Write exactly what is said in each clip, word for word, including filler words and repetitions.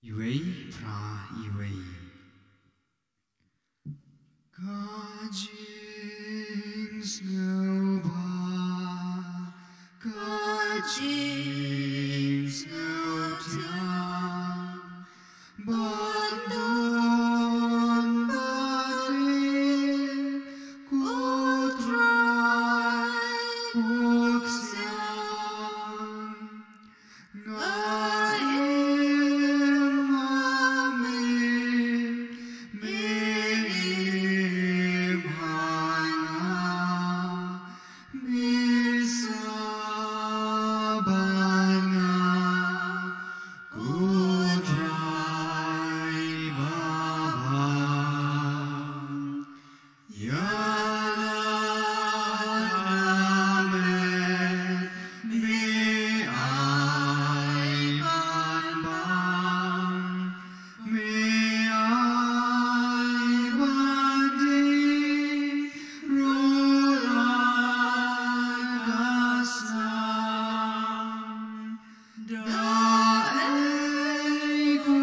Iwei phra iwei. Ka jingsngewbha, ka jingsngewthiang, ban don ban leh ko Trai ko Ksiang. Nga im ha me, me im ha nga, me sah bad nga, ko Trai babha. Ïa la me, me ai ban bang, me ai ban dih, ruh la ka sah. Da ei ko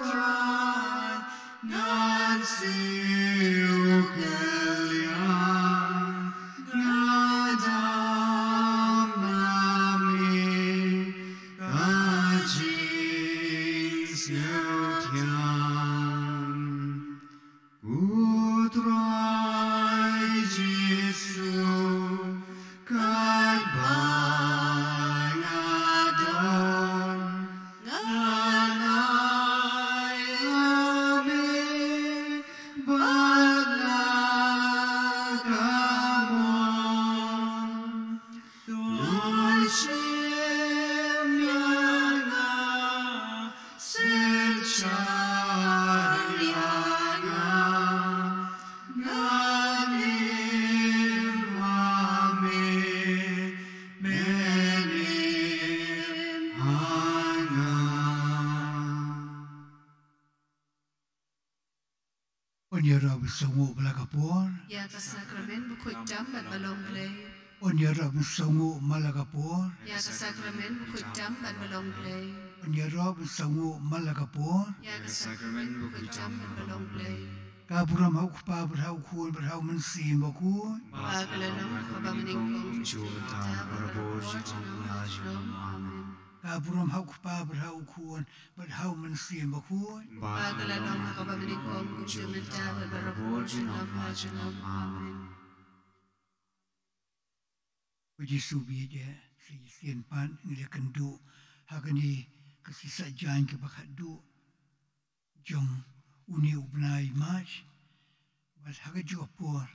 Trai ngan siew kylliang, nga dap na me ka jingsngewthiang. Ko Trai Jisu, katba nga don, ngan ai ha me bad la ka mon. To shim ïa nga, synshar ïa nga, ngan im ha me, men im ha nga. Un ïaroh bad sngewnguh ba la ka por. Ïa ka sakramen bakhuid tam bad ba long Blei. Un ïaroh bad sngewnguh ba la ka por. Ïa ka sakramen bakhuid tam bad ba long Blei. Un ïaroh bad sngewnguh ba la ka por. Ïa ka sakramen bakhuid tam bad ba long Blei. Ka burom ha u Kpa bad ha u Khun bad ha u Mynsiem Bakhuid. Ba ka la long ha kaba mynnyngkong, mynta bad barabor junom la junom. Amen. Ka burom ha u Kpa bad ha u Khun bad ha u Mynsiem Bakhuid. Ba ka la long ha kaba mynnyngkong, mynta bad barabor junom la junom. Amen. Ko Jisu ba ïeit, sa shisien pat ngi la kynduh ha kane ka sngi Saitjaiñ kaba khatduh jong une u bnai March. Bad ha kajuh ka por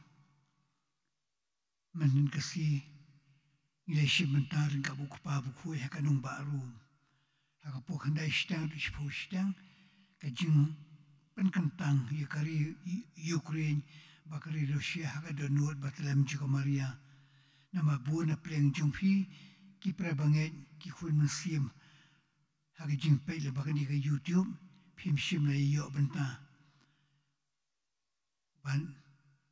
mynhynnin ka sngi ngi la shim bynta ryngkat bad u Kpa Bakhuid ha ka nongbah Rom. Ha ka por khyndai shiteng haduh shiphew shiteng, ka jingpynkyntang ïa ka ri Ukraine bad ka ri Russia ha ka dohnud ba tlem jong ka Maria. Namar bun na pdeng jong phi ki para bangeit, ki khun mynsiem, ha ka jingpeit lyngba kane ka YouTube, phim shym la ïoh bynta. Bad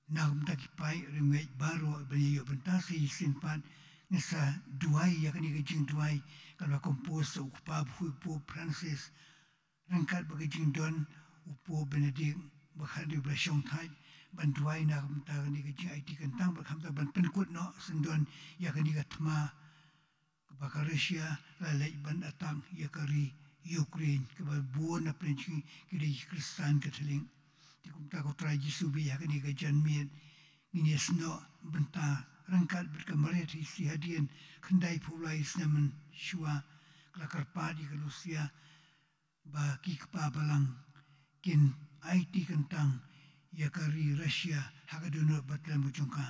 na ka bynta ki paid riewngeit baroh ban ïoh bynta, sa shisien pat ngin sa duwai ïa kane ka jingduwai kaba la compose da u Kpa Bakhuid Pope Francis, ryngkat bad ka jingdon u Pope Benedict ba khathynriew ba la shongthait ban duwai na ka bynta kane ka jingaiti kyntang bad khamtam ban pynkut noh syndon ïa kane ka thma kaba ka Russia ka la leit ban attack ïa ka ri Ukraine, kaba bun na pdeng jong ki dei ki Khristan Katholik. Te kumta ko Trai Jisu ba ïeit, ha kane ka janmiet ngin ïasnoh bynta ryngkat bad ka Maria Theisotti hadien khyndaiphew lai snem mynshuwa, ka la kyrpad ïa ka Lucia ba ki kpa balang kin aiti kyntang ïa ka ri Russia ha ka dohnud ba tlem ka jong ka.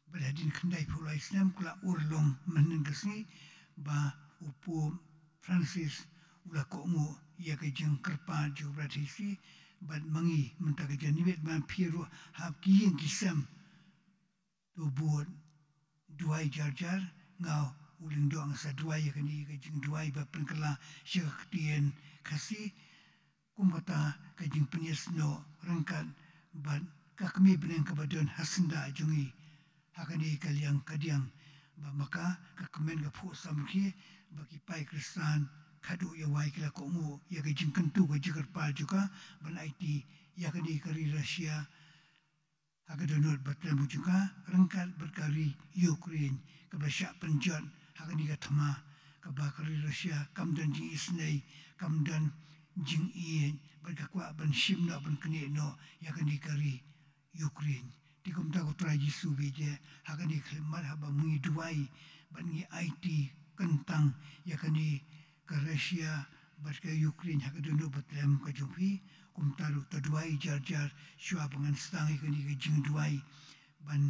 Bad hadien khyndaiphew lai snem, ka la urlong mynhynnin ka sngi ba u Pope Francis u la kohnguh ïa ka jingkyrpad jong ka Maria Theisotti. Bad ma ngi mynta ka janmiet, ma phi ruh ha ki ïing ki sem, to bud duwai jar jar, nga u Lyngdoh nga sa duwai ïa kane ka jingduwai ba pynkylla sha ka ktien Khasi, kum kata ka jingpynïasnoh ryngkat bad ka kmie bneng kaba don ha syndah jong ngi ha kane ka liang ka diang, ba ma ka ka kmen ka phuh samrkhie ba ki paid Khristan khadduh ïa wai ki la kohnguh ïa ka jingkyntu ka jingkyrpad jong ka ban aiti ïa kane ka ri Russia ha ka dohnud ba tlem jong ka ryngkat bad ka ri Ukraine kaba shah pynjot ha kane ka thma kaba ka ri Russia kam don jingisynei, kam don jingïeit bad ka kwah ban shim noh ban knieh noh ïa kane ka ri Ukraine. Te kumta ko Trai Jisu bad ïa ha kane ka khyllipmat haba ngi duwai bad ngi aiti kyntang ïa kane ka Russia bad ka Ukraine ha ka dohnud ba tlem ka jong phi. Kumta ruh to duwai jar jar shuwa ba ngan sdang ïa kane ka jingduwai ban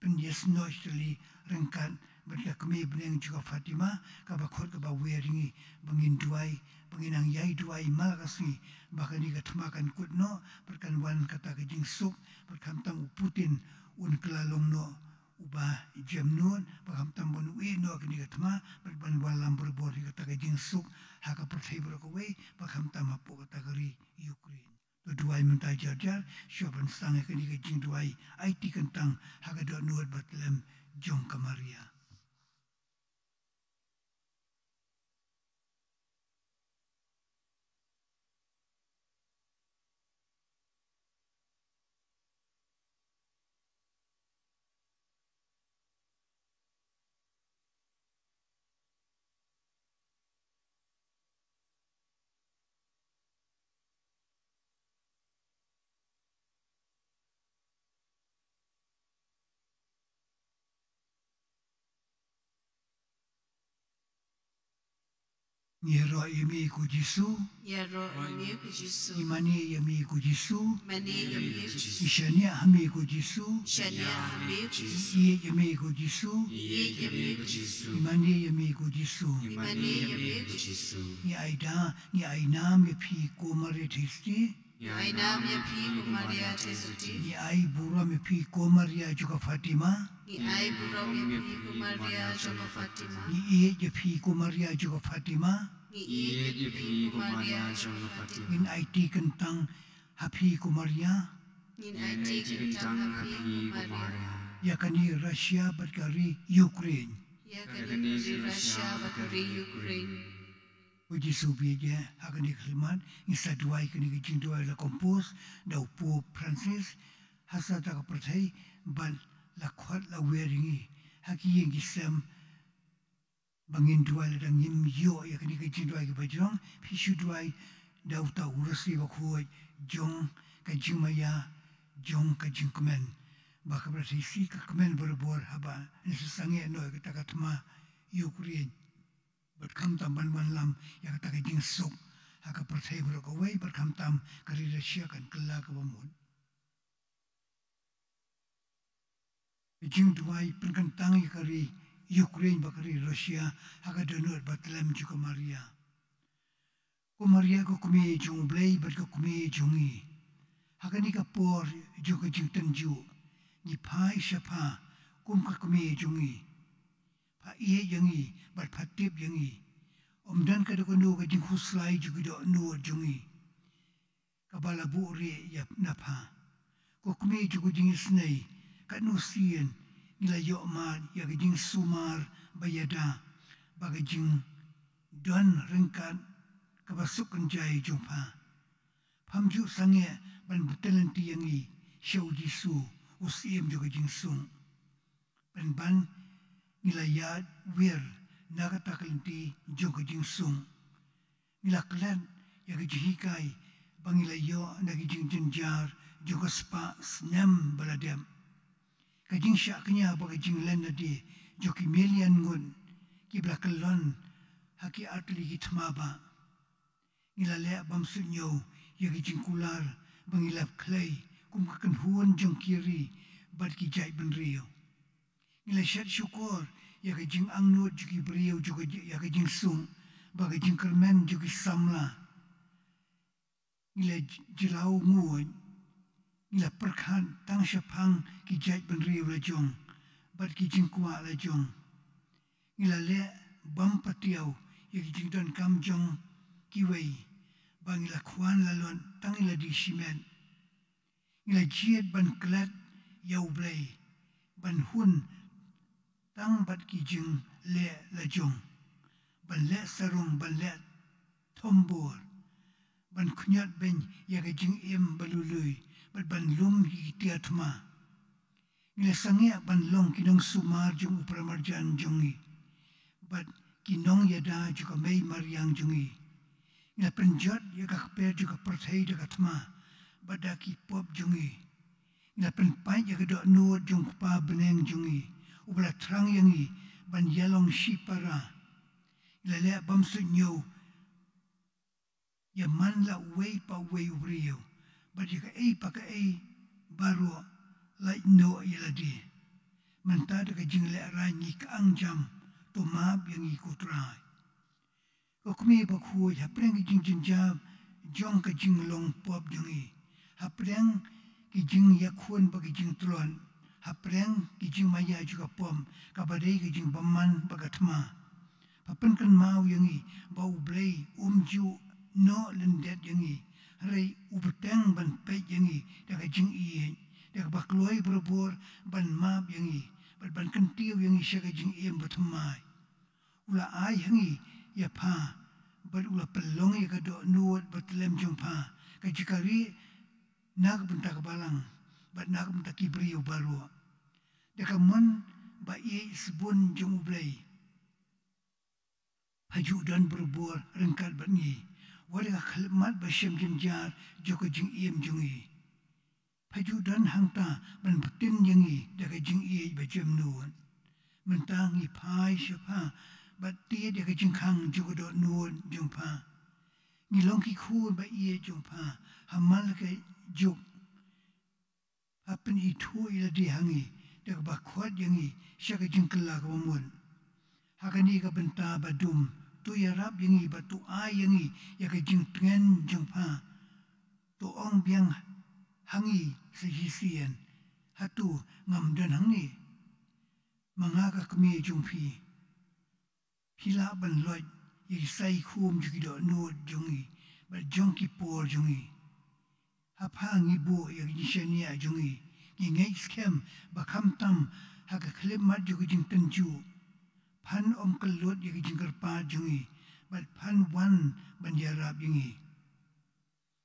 pynïasnoh sha ka ri ryngkat bad ka kmie bneng jong ka Fatima kaba khot kaba wer ïa ngi ba ngin duwai ba ngin nang ïai duwai man la ka sngi ba kane ka thma kan kut noh bad kan wan kata ka jingsuk bad khamtam u Putin un kylla long noh uba jem nud bad khamtam ban u ïeh noh kane ka thma bad ban wallam barabor ïa kata ka jingsuk ha ka pyrthei baroh kawei bad khamtam hapoh kata ka ri Ukraine. To duwai mynta jar jar shuwa ban sdang ïa kane ka jingduwai aiti kyntang ha ka dohnud ba tlem jong ka Maria. Ngi ïaroh ïa me ko Jisu. Ïaroh ïa me ko Jisu. Ngi mane ïa me ko Jisu. Mane ïa me ko Jisu. Ngi shaniah ha me ko Jisu. Shaniah ha me ko Jisu. Ngi ïeit ïa me ko Jisu. Ïeit ïa me ko Jisu. Ngi mane ïa me ko Jisu. Ngi mane ïa me ko Jisu. Ngi ai da, ngi ai nam ïa phi ko Maria Theisotti. Ngi ai nam ïa phi ko Maria Theisotti. Ngi ai burom ïa phi ko Maria jong ka Fatima. Ngi ai burom ïa phi ko Maria jong ka Fatima. Ngi ïeit ïa phi ko Maria jong ka Fatima. Ngi ïeit ïa phi ko Maria jong ka Fatima. Ngin aiti kyntang ha phi ko Maria. Ngin aiti kyntang ha phi ko Maria. Ïa kane Russia bad ka ri Ukraine. Ïa kane ri Russia bad ka ri Ukraine. Ko Jisu bad ïa ha kane ka khyllipmat ngi sa duwai kane ka jingduwai la compose da u Pope Francis ha sa ta ka pyrthei bad la khot la wer ïa ngi ha ki ïing ki sem ba ngin duwai lada ngim ïoh ïa kane ka jingduwai kaba jrong phi shu duwai da uta u Rosari bakhuid jong ka jingmaïa jong ka jingkmen ba ka pyrthei shi ka kmen barabor haba ngi sa sangeh noh ïa kata ka thma Ukraine. Bad khamtam ban wanlam ïa kata ka jingsuk ha ka pyrthei baroh kawei bad khamtam ka ri Russia kan kylla kaba mut. Ka jingduwai pynkyntang ïa ka ri Ukraine bad ka ri Russia ha ka dohnud ba tlem jong ka Maria. Ko Maria ko kmie jong U Blei bad ko kmie jong ngi. Ha kane ka por jong ka jingtynjuh ngi phai sha pha kum ka kmie jong ngi. Pha ïeit ïa ngi bad pha tip ïa ngi. Ym don kano kano ka jingkhuslai jong ki dohnud jong ngi kaba la buhrieh ïa na pha. Ko kmie jong ka jingisynei, katno sien ngi la ïoh mad ïa ka jingsumar ba ïada bad ka jingdon ryngkat kaba suk kynjai jong pha. Pham ju sangeh ban bteng lynti ïa ngi sha U Jisu, u Syiem jong ka jingsuk. Pynban ngi la ïaid wir na kata ka lynti jong ka jingsuk. Ngi la klet ïa ka jinghikai ba ngi la ïoh na ka jingjynjar jong ka spah snem ba la dep. Ka jingshah kñia bad ka jinglen lade jong ki million ngut kiba la kyllon ha ki artylli ki thma ba. Ngi la leh bym suidñiew ïa ki jingkular ba ngi la khlei kum ka kynhun jong ki ri bad ki jaitbynriew. Ngi la shet shukor ïa ka jingangnud jong ki briew jong ka ji-, ïa ka jingsuk bad ka jingkyrmen jong ki samla. Ngi la j-, jyllaw nguid. Ngi la pyrkhat tang shaphang ki jaitbynriew la jong bad ki jingkwah la jong. Ngi la leh bym patiaw ïa ki jingdonkam jong kiwei ba ngi la khwan la lut tang ïa lade shimet. Ngi la jied ban klet ïa U Blei ban hun tang bad ki jingleh la jong ban leh sarong ban leh thombor, ban khñiot beiñ ïa ka jingim ba lului, bad ban lum ïa ki tiar thma. Ngi la sangeh ban long ki nongsumar jong u paramarjan jong ngi, bad ki nongïada jong ka mei mariang jong ngi. Ngi la pynjot ïa ka kper jong ka pyrthei da ka thma, bad da ki pop jong ngi. Ngi la pynpait ïa ka dohnud jong u Kpa bneng jong ngi, uba la thrang ïa ngi ban ïalong shipara. Ngi la leh bymsuidñiew ïa man la uwei pa uwei u briew, bad ïa kaei pa kaei baroh lait noh ïa lade. Mynta da ka jinglehrain ngi kyang jam, to map ïa ngi ko Trai. Ko kmie bakhuid, hapdeng ki jingjynjar jong ka jinglong pop jong ngi, hapdeng ki jingïakhun bad ki jingtlot, hapdeng ki jingmaïa jong ka pop, kaba dei ka jingbymman bad ka thma, pha pynkynmaw ïa ngi ba U Blei um ju noh lyndet ïa ngi, hynrei u bteng ban peit ïa ngi da ka jingïeit, da kaba kloi barabor ban map ïa ngi, bad ban kyntiew ïa ngi sha ka jingim bathymmai. U la ai ha ngi ïa pha, bad u la pynlong ïa ka dohnud bathylliem jong pha, ka jingkyrkhu na ka bynta ka balang, bad na ka bynta ki briew baroh. Da ka mon ba ïeit sbun jong U Blei, pha ju don barabor ryngkat bad ngi, wat da ka khyllipmat ba shem jynjar jong ka jingim jong ngi. Pha ju don hangta ban btin ïa ngi da ka jingïeit ba jem nud. Mynta ngi phai sha pha, bad tied ïa ka jingkhang jong ka dohnud jong pha. Ngi long ki khun ba ïeit jong pha, ha man la ka juk pha pynithuh ïa lade ha ngi, da kaba khot ïa ngi sha ka jingkylla kaba mut. Ha kane ka bynta ba dum, to ïarap ïa ngi bad to ai ïa ngi ïa ka jingtngen jong pha. To ong biang ha ngi sa shisien, hato ngam don hangne? Ma nga ka kmie jong phi. Phi lah ban loit ïa ki saikhum jong ki dohnud jong ngi, bad jong ki por jong ngi. Ha pha ngi buh ïa ka jingshaniah jong ngi, ngi ngeit skhem ba khamtam ha ka khyllipmat jong ka jingtynjuh, phan ym kyllut ïa ka jingkyrpad jong ngi, bad phan wan ban ïarap ïa ngi.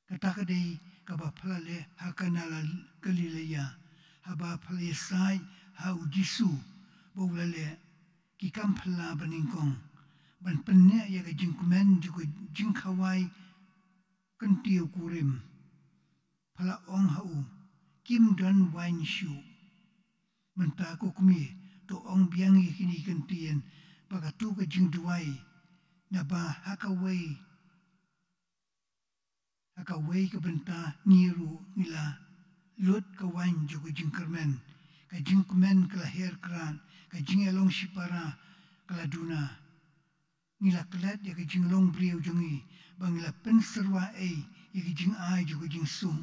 Kata ka dei kaba pha la leh ha Kana la Galilea, haba pha la ïasaid ha U Jisu, ba u la leh ki kam phylla banyngkong, ban pynneh ïa ka jingkmen jong ka jingkhawai kyntiew kurim. Pha la ong ha u, kim don waiñ shuh. Mynta ko kmie, to ong biang ïa kine ki kyntien, ba kato ka jingduwai, naba ha kawei ha kawei ka bynta ngi ruh ngi la lut ka waiñ jong ka jingkyrmen. Ka jingkmen ka la her krad, ka jingïalong shipara ka la duna. Ngi la klet ïa ka jinglong briew jong ngi, ba ngi la pynsyrwa ei ïa ka jingai jong ka jingsuk.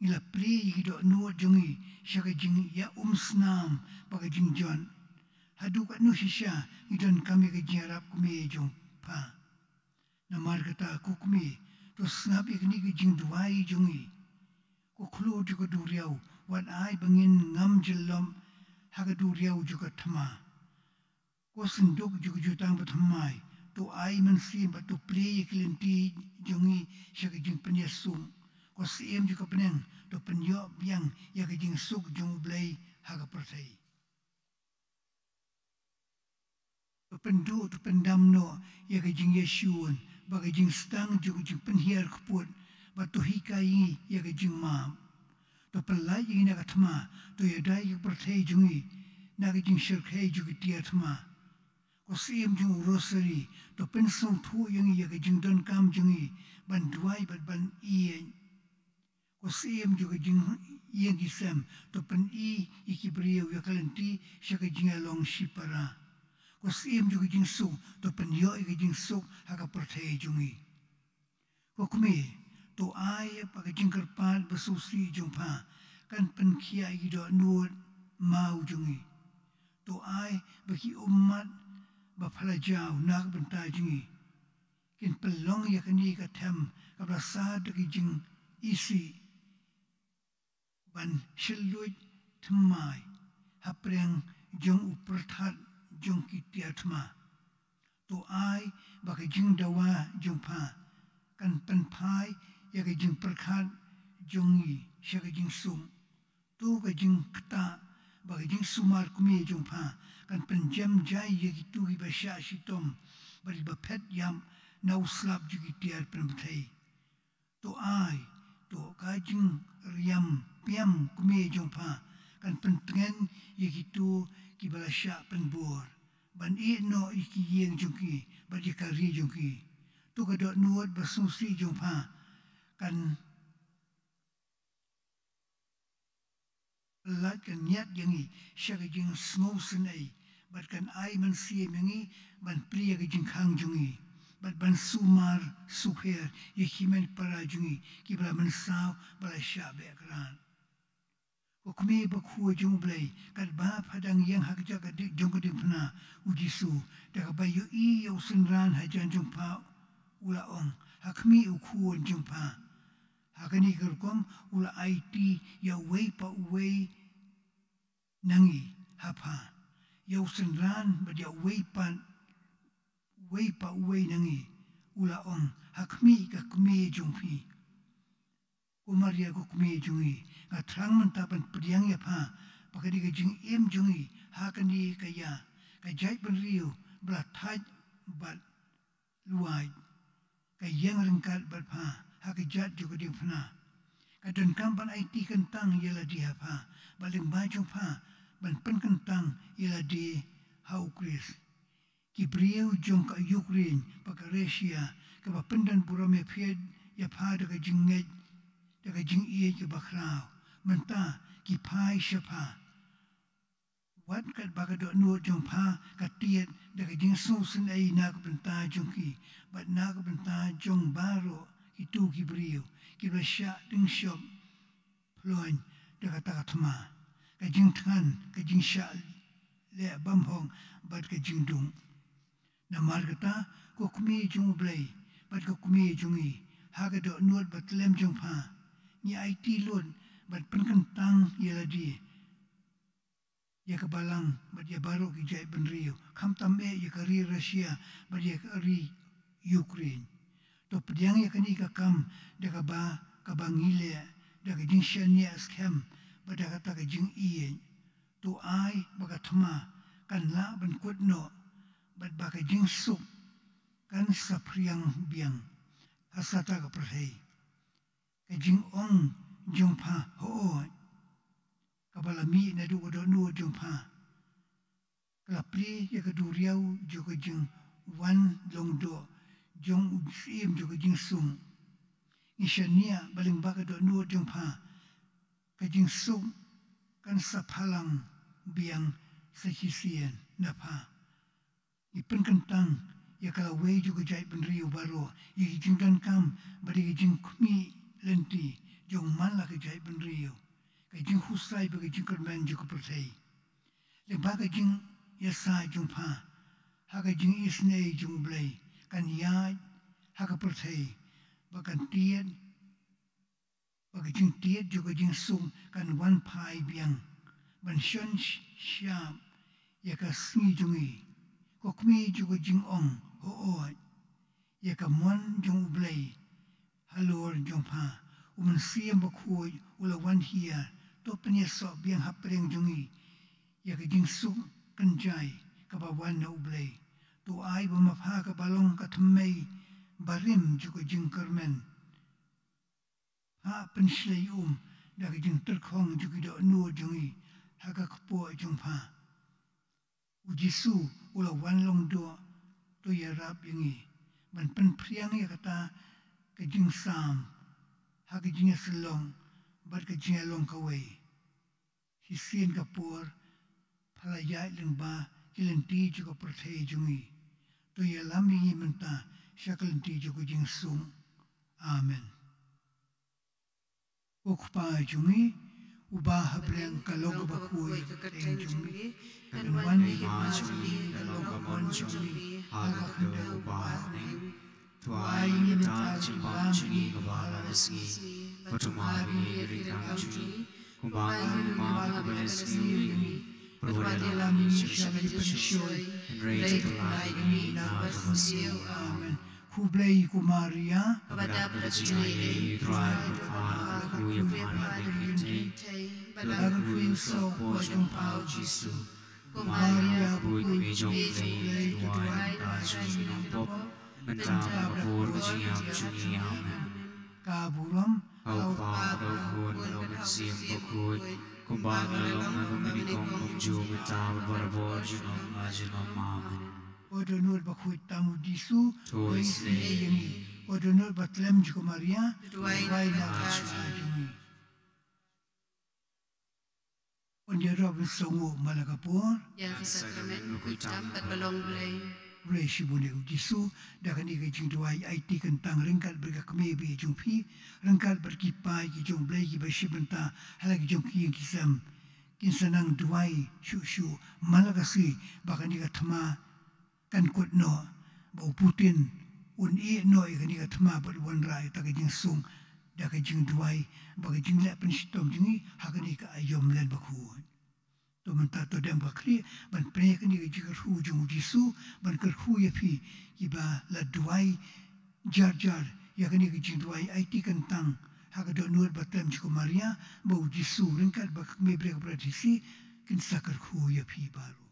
Ngi la plie ïa ki dohnud jong ngi sha ka jingïaumsnam bad ka jingjot. Haduh katno shisha ngi donkam ïa ka jingïarap kmie jong pha. Namar kata ko kmie, to sngap ïa kane ka jingduwai jong ngi. Ko khlur jong ka duriaw, wat ai ba ngin ngam jyllop ha ka duriaw jong ka thma. Ko synduk jong ka jutang bathymmai, to ai mynsiem bad to plie ïa ki lynti jong ngi sha ka jingpynïasuk. Ko syiem jong ka bneng, to pynïoh biang ïa ka jingsuk jong U Blei ha ka pyrthei. To pynduh, to pyndam noh ïa ka jingïashun bad ka jingstang jong ka jingpynhiar kput, bad to hikai ïa ka jingmap. To pyllait ïa ngi na ka thma, to ïada ïa ka pyrthei jong ngi na ka jingshyrkhei jong ki tiar thma. Ko syiem jong u Rosary, to pynsngewthuh ïa ngi ïa ka jingdonkam jong ngi ban duwai bad ban ïeit. Ko syiem jong ka jingïeng ki sem, to pyni ïa ki briew ïa ka lynti sha ka jingïalong shipara. Ko syiem jong ka jingsuk, to pynïoh ïa ka jingsuk ha ka pyrthei jong ngi. Ko kmie, to ai ba ka jingkyrpad ba sngewsih jong pha kan pynkhiah ïa ki dohnud maw jong ngi. To ai ba ki ummat ba pha la jaw na ka bynta jong ngi kin pynlong ïa kane ka them kaba la sah da ka jingisih, ban shylluid thymmai hapdeng jong u pyrthat jong ki tiar thma. To ai ba ka jingdawa jong pha kan pynphai ïa ka jingpyrkhat jong ngi sha ka jingsuk. To ka jingktah ba ka jingsumar kmie jong pha kan pynjem jai ïa kito kiba shah shitom bad kiba phet ïap na u slap jong ki tiar pynpthei. To ai, to ka jingriam piam kmie jong pha kan pyntngen ïa kito kiba la shah pynbor ban ïeh noh ïa ki ïing jong ki bad ïa ka ri jong ki. To ka dohnud ba sngewsih jong pha kan lait, kan ñiad ïa ngi sha ka jingsngewsynei bad kan ai mynsiem ïa ngi ban plie ïa ka jingkhang jong ngi bad ban sumar sukher ïa ki hynmen para jong ngi kiba la mynsaw bad la shah beh krad. Ko kmie bakhuid jong U Blei, katba pha dang ïeng ha kjat ka di-, jong ka diengphna, U Jisu, da kaba ïohi ïa u synran hajan jong pha, u la ong, ha khmih u khun jong pha. Ha kane ka rukom u la aiti ïa uwei pa uwei na ngi ha pha, ïa u synran bad ïa uwei pat, uwei pa uwei na ngi, u la ong, ha khmih ka kmie jong phi. Ko Maria ko kmie jong ngi, nga thrang mynta ban pdiang ïa pha ba ka dei ka jingim jong ngi ha kane ka ïa ka jaitbynriew ba la thait bad luid, ka ïeng ryngkat bad pha ha ka kjat jong ka diengphna. Ka donkam ban aiti kyntang ïa lade ha pha bad lyngba jong pha ban pynkyntang ïa lade ha U Khrist. Ki briew jong ka Ukraine bad ka Russia kiba pyndon burom ïa phi, ïa pha da ka jingngeit, da ka jingïeit kaba khraw, mynta ki phai sha pha. Wat katba ka dohnud jong pha ka tied da ka jingsngewsynei na ka bynta jong ki bad na ka bynta jong baroh kito ki briew kiba shah ding shop phlong da kata ka thma, ka jingthngan, ka jingshah leh bymhok bad ka jingduk. Namar kata, ko kmie jong U Blei bad ko kmie jong ngi, ha ka dohnud ba tlem jong pha, ngi aiti lut bad pynkyntang ïa lade, ïa ka balang bad ïa baroh ki jaitbynriew, khamtam eh ïa ka ri Russia bad ïa ka ri Ukraine. To pdiang ïa kane ka kam da kaba, kaba ngi leh da ka jingshaniah skhem bad da kata ka jingïeit. To ai ba ka thma kan lah ban kut noh bad ba ka jingsuk kan saphriang biang ha sata ka pyrthei. Ka jingong jong pha, hooid, kaba la mih naduh ka dohnud jong pha, ka la plie ïa ka duriaw jong ka jingwan long doh jong u syiem jong ka jingsuk. Ngi shaniah ba lyngba ka dohnud jong pha, ka jingsuk kan sa phalang biang sa shisien na pha. Ngi pynkyntang ïa ka lawei jong ka jaitbynriew baroh, ïa ki jingdonkam bad ïa ki jingkhmih lynti jong man la ka jaitbynriew, ka jingkhuslai bad ka jingkyrmen jong ka pyrthei. Lyngba ka jingïasaid jong pha ha ka jingisynei jong U Blei, kan ïaid ha ka pyrthei bad kan tied, ba ka jingtied jong ka jingsuk kan wan phai biang ban shon sh-, shap ïa ka sngi jong ngi. Ko kmie jong ka jingong, hooid, ïa ka mon jong U Blei halor jong pha. U Mynsiem Bakhuid u la wan hiar, to pynïasoh biang hapdeng jong ngi ïa ka jingsuk kynjai kaba wan na U Blei. To ai ba ma pha kaba long ka thymmei barim jong ka jingkyrmen, pha pynshlei um da ka jingtyrkhong jong ki dohnud jong ngi ha ka kpoh jong pha. U Jisu u la wan long doh, to ïarap ïa ngi ban pynphriang ïa kata ka jingsam ha ka jingïasyllok bad ka jingïalong kawei. Shisien ka por pha la ïaid lyngba ki lynti jong ka pyrthei jong ngi. To ïalam ïa ngi mynta sha ka lynti jong ka jingsuk. Amen. Ko Kpa jong ngi uba ha bneng, ka long kaba khuid ïa ka kyrteng jong me. Kan wan ïa ka hima jong me, kan long ka mon jong me ha ka khyndew ba ha bneng. To ai ïa ngi mynta ka jingbam jong ngi kaba ha la ka sngi, bad to map ïa ngi ki ryngkang jong ngi, kumba ngi map ïa kiba leh sniew ïa ngi, bad wat ïalam ïa ngi sha ka jingpynshoi, hynrei to pynlait ïa ngi na ka mynsiew. Amen. Khublei ko Maria. Ka jingaiei, Trai, ba pha la kyrkhu ïa pha na pdeng ki thei, bad la kyrkhu ïa u soh hapoh jong pha, U Jisu. Ko Maria bakhuid, Kmie jong U Blei, to duwai ïa ngi ki nongpop, mynta bad ha ka por ka jingïap jong ngi. Amen. Ka burom ha U Kpa, ha U Khun bad ha U Mynsiem Bakhuid, kumba ka la long ha ka nyngkong, kumjuh, mynta bad barabor, junom la junom. Amen. Ko Dohnud Bakhuid tam, U Jisu, to isynei ïa ngi. Ko Dohnud Batlem jong ka Maria, duwai na ka bynta jong ngi. Yn ïaroh ban sngewnguh man la ka por ïa ka sakramen bakhuid tam bad ba long Blei. Blei shibun ïa U Jisu, da kane ka jingduwai aiti kyntang ryngkat bad ka kmie baieit jong phi, ryngkat bad ki paid ki jong U Blei kiba shim bynta ha la ki jong ki ïing ki sem, kin sa nang duwai shuh shuh man la ka sngi ba kane ka thma kan kut noh, ba u Putin un ïeh noh ïa kane ka thma bad wanrah ïa kata ka jingsuk da ka jingduwai bad ka jingleh pynshitom jong ngi ha kane ka aïom Len Bakhuid. To mynta to dang ba khlieh ban pynïaid ïa kane ka jingkyrkhu jong U Jisu, ban kyrkhu ïa phi kiba la duwai jar jar ïa kane ka jingduwai aiti kyntang ha ka Dohnud Batlem jong ka Maria, ba U Jisu ryngkat bad ka Kmie Blei kaba la dih sih kin sa kyrkhu ïa phi baroh.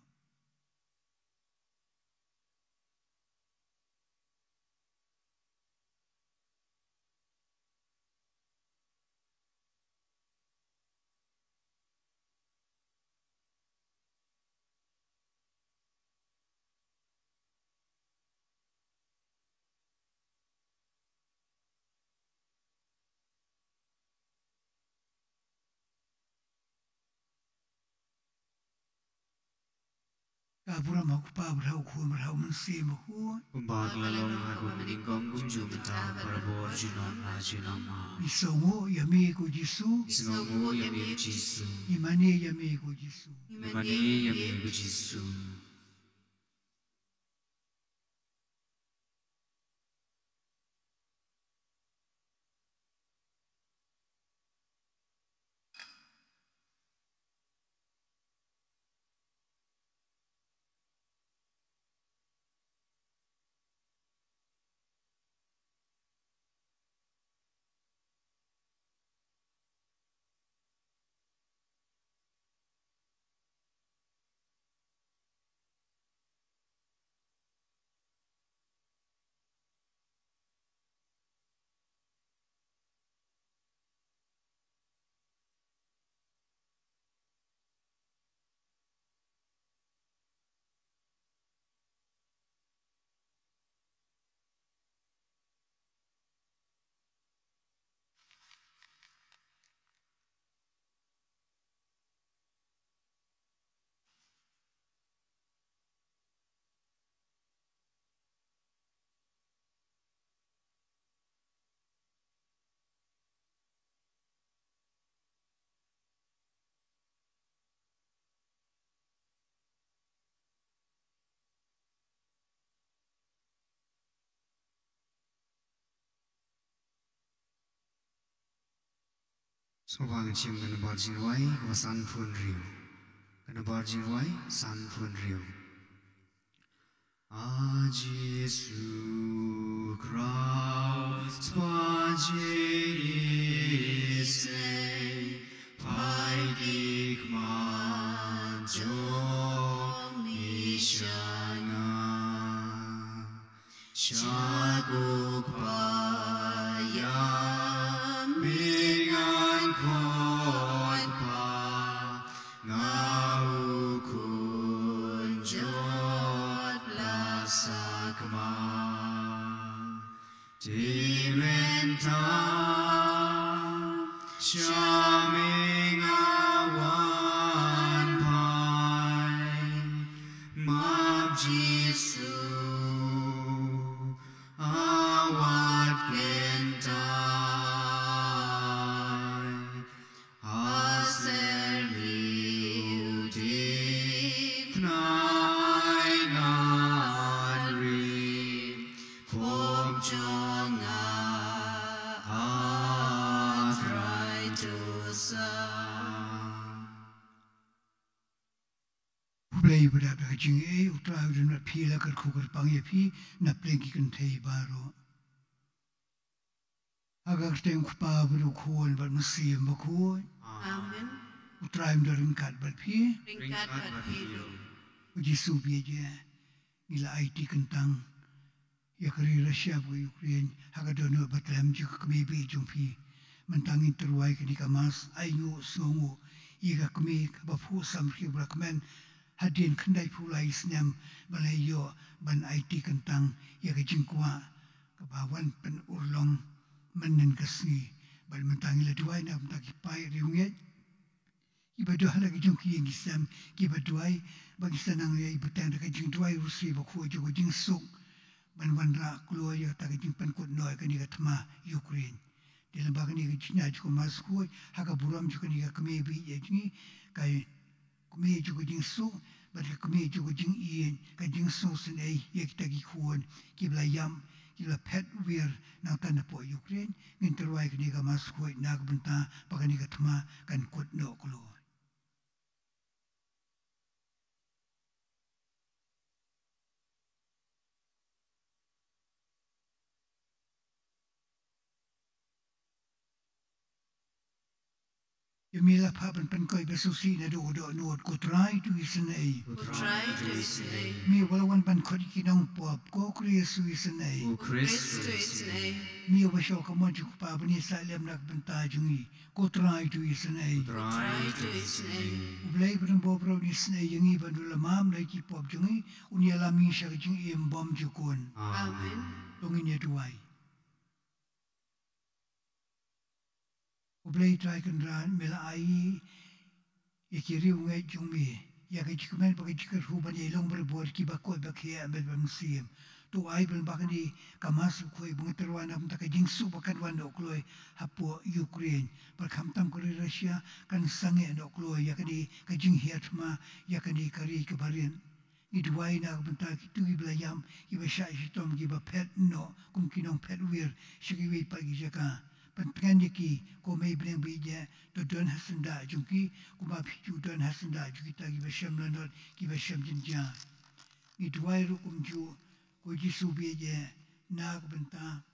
Ka burom ha U Kpa bad ha U Khun bad ha U Mynsiem Bakhuid. Kumba ka la long ha ka nyngkong, kumjuh, mynta bad barabor, junom la junom. Ngi sngewnguh ïa me ko Jisu. Ngi sngewnguh ïa me ko Jisu. Ngi mane ïa me ko Jisu. Ngi mane ïa me ko Jisu. Sngewbha ngin shim ka nambar jingrwai kaba sanphew hynriew. Ka nambar jingrwai sanphew hynriew. A Jisu Khrist, ba jingïaseng, phai ki khmat jong ngi sha nga. Sha ko Kpa ïa me ngan khot, Kpa, nga u khun jot la sakma. Te mynta sha me nga wan phai, map Jisu, a wat kyntait. Ha syrngiew te pynai ngan ri, pop jong nga, a Trai, to sa. U Blei ba dap da ka jingaiei, U Trai u don bad phi, la kyrkhu kyrpang ïa phi na pdeng ki kynthei baroh. Ha ka kyrteng u Kpa bad u Khun bad u Mynsiem Bakhuid. Amen. U Trai un don ryngkat bad phi. Ryngkat bad phi ruh. U Jisu bieit ïa ngi la aiti kyntang ïa ka ri Russia bad ka Ukraine ha ka dohnud ba tlem jong ka kmie bieit jong phi. Mynta ngin tyrwa ïa kane ka Mass, ainguh sngewnguh ïa ka kmie kaba phuh samrkhie bad kmen hadien khyndaiphew lai snem ba la ïoh ban aiti kyntang ïa ka jingkwah kaba wan pynurlong mynnin ka sngi. Bad mynta ngi la duwai na ka bynta ki paid riewngeit kiba don ha la ki jong ki ïing ki sem, kiba duwai ba ki sa nang ïai bteng da ka jingduwai Rosari Bakhuid jong ka jingsuk ban wanrah kloi ïa kata ka jingpynkut noh ïa kane ka thma Ukraine. Te lyngba kane ka jingïaid jong ka Mass Khuid ha ka burom jong kane ka kmie bieit jong ngi, ka kmie jong ka jingsuk bad ka kmie jong ka jingïeit, ka jingsngewsynei ïa kita ki khun kiba la ïap, kiba la phet wir nangta napoh Ukraine. Ngin tyrwa ïa kane ka Mass Khuid na ka bynta ba kane ka thma kan kut noh kloi. Ïa me la phah ban pynkoit ba sngewsih naduh ka dohnud, ko Trai to isynei. Ko Trai to isynei. Me uba la wan ban khot ïa ki nongpop, ko Khrist to isynei. Ko Khrist to isynei. Me uba shong ha ka mon jong u Kpa ban ïasaid lem na ka bynta jong ngi, ko Trai to isynei. Ko Trai to isynei. U Blei ba don bor ba un isynei ïa ngi ban duh lamam na ki pop jong ngi, un ïalam ïa ngi sha ka jingim bymjukut. Amen. To ngin ïa duwai. U Blei Trai Kynrad, me la ai ïa ki riewngeit jong me ïa ka jingkmen bad ka jingkyrkhu ban ïai long barabor kiba koit ba khiah met bad mynsiem. To ai ba lyngba kane ka Mass Bakhuid ba ngi tyrwa na ka bynta ka jingsuk ba kan wan noh kloi hapoh Ukraine, bad khamtam ka ri Russia kan sangeh noh kloi ïa kane ka jinghiar thma ïa kane ka ri kaba rit. Ngi duwai na ka bynta kito kiba la ïap, kiba shah shitom, kiba phet noh kum ki nongphet wir sha kiwei pat ki jaka. Pyntngen ïa ki, ko Mei bneng bieit, to don ha syndah jong ki kumba phi ju don ha syndah jong kita kiba shem lanot, kiba shem jynjar. Ngi duwai ruh kumjuh, ko Jisu bieit, na ka bynta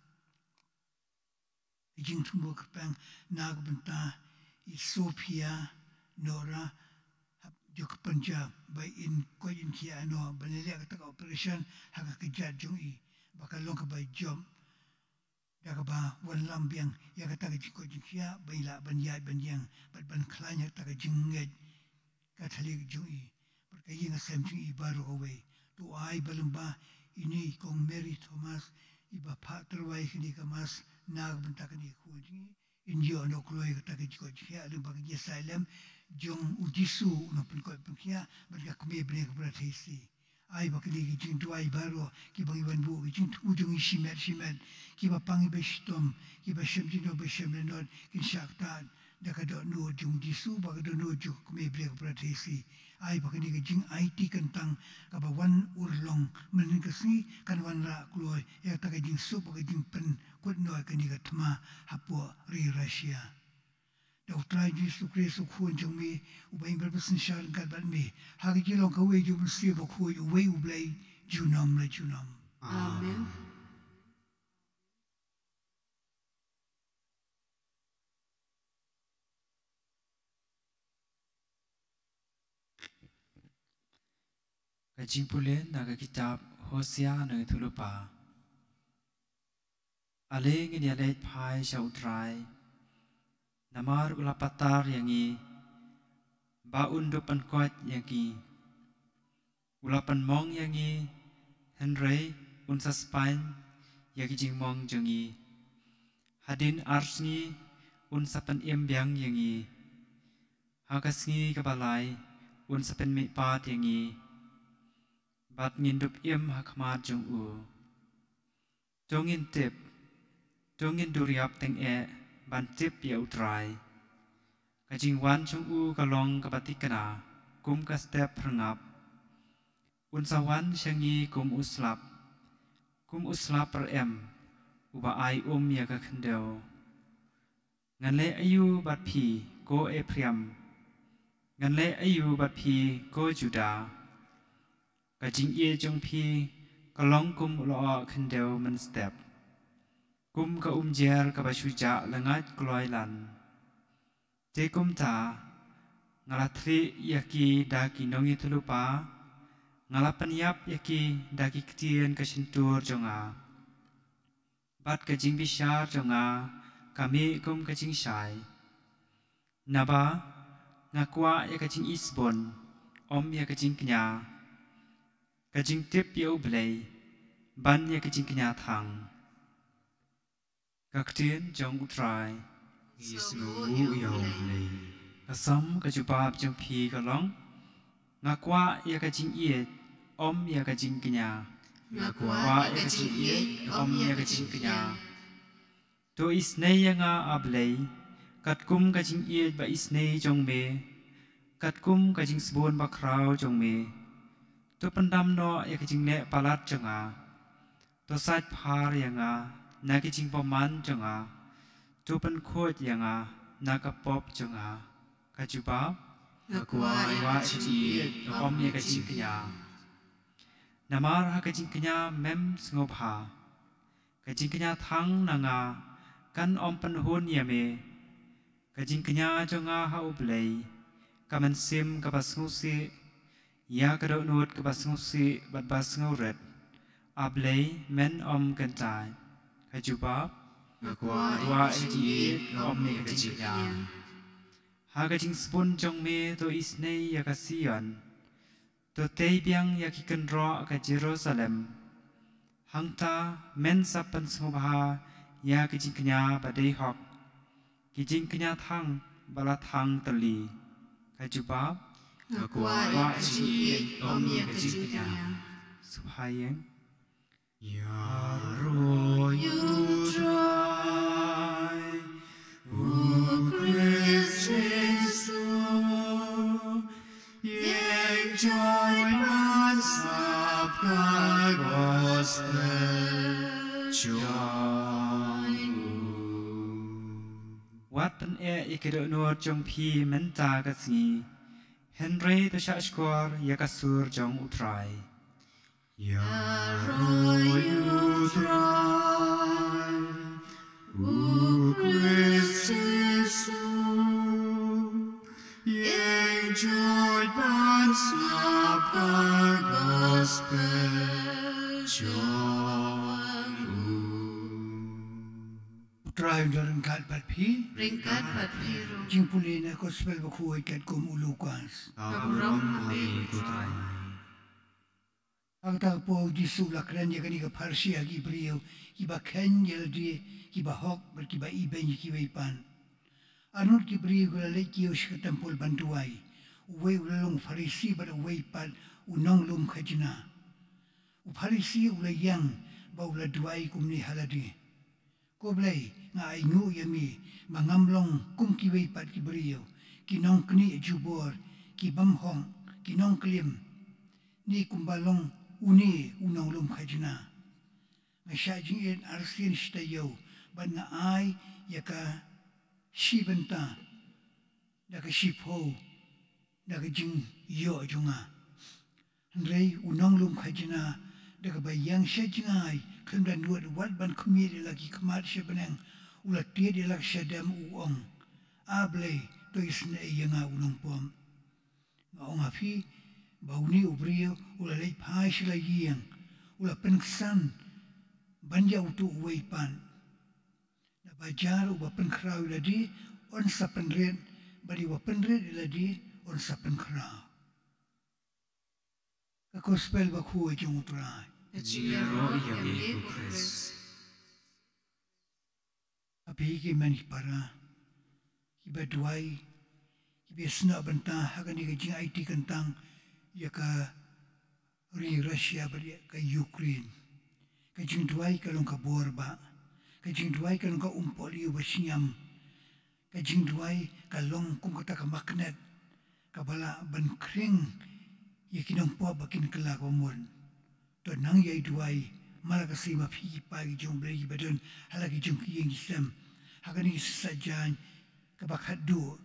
ka jingthmu kyrpang na ka bynta i Sophia Nora, hap jong ka Punjab, ba in koit in khiah noh ban leh kata ka operation ha ka kjat jong i, ba ka long kaba jop da kaba wanlam biang ïa kata ka jingkoit jingkhiah, ba i lah ban ïaid ban ïeng bad ban khlaiñ ha kata ka jingngeit Katholik jong i bad ka ïing ka sem jong i baroh kawei. To ai ba lyngba ine i kong Mary Thomas, iba phah tyrwa ïa kane ka Mass na ka bynta kane ka khun jong i, in ïoh noh kloi kata ka jingkoit jingkhiah lyngba ka jingïasaid lem jong u Jisu u nongpynkoit pynkhiah bad ka Kmie bneng kaba la thei sih. Ai ba kine ki jingduwai baroh kiba ngi wan buh, ki jingthmu jong ngi shimet shimet, kiba pang kiba shitom, kiba shem jingdon ba shem lanot, kin shah ktah da ka dohnud jong u Jisu bad ka dohnud jong ka Kmie bneng kaba la thei sih. Ai ba kane ka jingaiti kyntang kaba wan urlong mynhynnin ka sngi kan wanrah kloi ïa kata ka jingsuk bad ka jingpynkut noh ïa kane ka thma hapoh ri Russia. Da U Trai Jisu Khrist U Khun jong me, uba im bad synshar ryngkat bad me ha ka jinglong kawei jong U Mynsiem Bakhuid, uwei U Blei, junom la junom. Amen. Ka jingpule na ka kitab Hosea na ka thulpa. Ale ngin ïaleit phai sha U Trai, namar u la patar ïa ngi, ba un dup pynkoit ïa ngi. U la pynmong ïa ngi, hynrei un sa spaiñ ïa ki jingmong jong ngi. Hadien ar sngi un sa pynim biang ïa ngi. Ha ka sngi kaba lai un sa pynmihpat ïa ngi, bad ngin dup im ha khmat jong u. To ngin tip, to ngin duriap tyngeh ban tip ïa U Trai. Ka jingwan jong u ka long kaba thikna kum ka step phyrngap. Un sa wan sha ngi kum u slap, kum u slap rem uba ai um ïa ka khyndew. Ngan leh aïu bad phi, ko Ephraim? Ngan leh aïu bad phi, ko Judah? Ka jingïeit jong phi ka long kum u lyoh khyndew mynstep, Kum ka umjer kaba shu jah lyngait kloi lan. Te kumta, nga la thrieh ïa ki da ki nongïathuhlypa, nga la pynïap ïa ki da ki ktien ka shyntur jong nga. Bad ka jingbishar jong nga, ka mih kum ka jingshai. Naba, nga kwah ïa ka jingisbun, ym ïa ka jingkñia. Ka jingtip ïa U Blei, ban ïa ka jingkñia thang. Ka ktien jong U Trai. Ngi sngewnguh ïa U Blei. Ka sam ka jubab jong phi ka long. Nga kwah ïa ka jingïeit, ym ïa ka jingkñia. Nga kwah ïa ka jingïeit, ym ïa ka jingkñia. To isynei ïa nga A Blei, katkum ka jingïeit ba isynei jong me, katkum ka jingsbun bakhraw jong me. To pyndam noh ïa ka jingleh palat jong nga. To sait phar ïa nga, na ki jingbymman jong nga. To pynkhuid ïa nga, na ka pop jong nga. Ka jubab, nga kwah ïa ka jingïeit, ym ïa ka jingkñia. Namar ha ka jingkñia mem sngewbha. Ka jingkñia thang na nga, kan ym pynhun ïa me. Ka jingkñia jong nga ha U Blei, ka mynsiem kaba sngewsih, ïa ka dohnud kaba sngewsih bad ba sngewrit. A Blei men ym kyntait. Ka jubab, nga kwah ïa ka jingïeit, ym ïa ka jingkñia. Ha ka jingsbun jong me to isynei ïa ka Sion. To tei biang ïa ki kynroh ka Jerusalem. Hangta men sa pynsngewbha ïa ki jingkñia ba dei hok. Ki jingkñia thang ba la thang tylli. Ka jubab, nga kwah ïa ka jingïeit, ym ïa ka jingkñia. Sngewbha ïa. Ïaroh ïa U Trai, U Khrist Jisu, ïeng join ban sngap ka gospel jong u. Wat pyneh ïa ki dohnud jong phi mynta ka sngi, hynrei to shahshkor ïa ka sur jong U Trai. Ïaroh ïa U Trai, U Khrist Jisu, ïeng join ban sngap ka gospel jong u. U Trai un don ryngkat bad phi. Ryngkat bad phi ruh. Jingpule na gospel bakhuid katkum u Lukas. Ka burom ha me ko Trai. Ha kata ka por U Jisu u la kren ïa kane ka pharshi ha ki briew kiba kheiñ ïa lade, kiba hok bad kiba ibeiñ ïa kiwei pat. Arngut ki briew ki la leit kiew sha ka templ ban duwai. Uwei u la long Pharisi bad uwei pat u nonglum khajna. U Pharisi u la ïeng bad u la duwai kumne ha lade. Ko Blei, nga ainguh ïa me ba ngam long kum kiwei pat ki briew, ki nongknieh jubor, ki bymhok, ki nongklim, ne kumba long une u nonglum khajna. Nga shah jingit arsien shi taïew bad nga ai ïa ka shi bynta da ka shiphew da ka jingïoh jong nga. Hynrei u nonglum khajna da kaba ïeng sha jngai khlem da nud wat ban khmied ïa la ki khmat sha bneng, u la tied ïa la ka shadem, u ong, A Blei, to isynei ïa nga u nongpop. Nga ong ha phi ba une u briew u la leit phai sha la ïing, u la pynksan ban ïa utu uwei pat. Naba jar uba pynkhraw ïa lade un sa pynrit, bad uba pynrit ïa lade un sa pynkhraw. Ka gospel bakhuid jong U Trai. Ka jingïaroh ïa me ko Khrist. Ha phi ki mei ki para, kiba duwai, kiba snoh bynta ha kane ka jingaiti kyntang ïa ka ri Russia bad ïa ka Ukraine. Ka jingduwai ka long ka bor bah. Ka jingduwai ka long ka umpohliew ba shngiam. Ka jingduwai ka long kum kata ka magnet kaba lah ban khring ïa ki nongpop ba kin kylla kaba mut. To nang ïai duwai, man la ka sngi, ma phi ki paid ki jong U Blei kiba don ha la ki jong ki ïing ki sem, ha kane ka sngi Saitjaiñ kaba khatduh